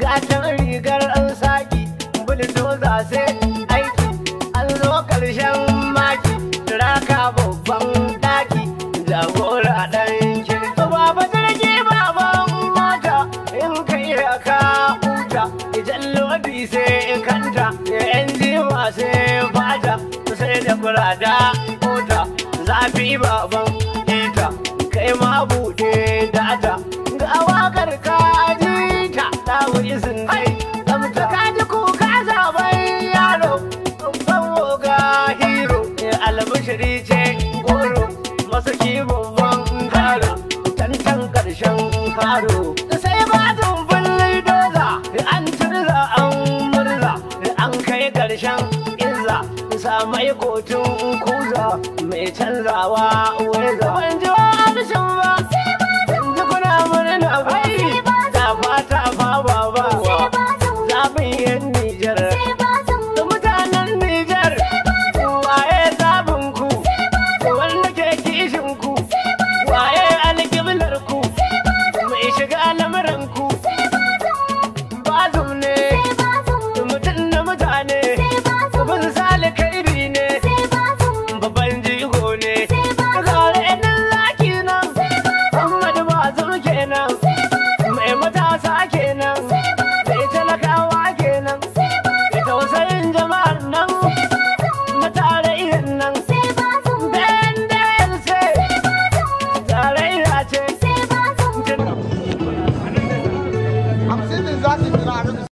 Gatan rigar an saki, buldoza sai aiki, an zo ƙarshen maki, raka babban daki, jagora ɗan kirki. Baba jirgi baban mota, in kai ka huta, idan lodi sai kanta, yan jima sai fata, sai da kurada mota, zafi baban ita, kai ma buɗe data, ga wakar ka jita, ta wuri sun dai, tsamta ka ji kuka zaben yaro, babban oga hero, albishiri ce goro, masu babban karo, tantan ƙarshen karo. Sai ba dumbin doza, an turza an murza, an kai ƙarshen izza, samai kotun kuza, mai canzawa weza. Ban ji wa harshen ba, ji kuna murna bai, tafa tafa baba, zaɓin yan Nijar. Mutanen Nijar, waye zaɓin ku, wanda ke kishin ku, waye alƙiblar ku, mai shiga lamuran ku, Bazum ne, mutum na mutane, bin sali kairi ne, babban jigo ne, gare ɗan zaki nan, Muhammadu Bazum kenan, mai matasa kenan, mai talakawa kenan, mai tausayin jama'ar nan, na tarayyar nan, BNDLC, tarayya ce. 50 din za su jira.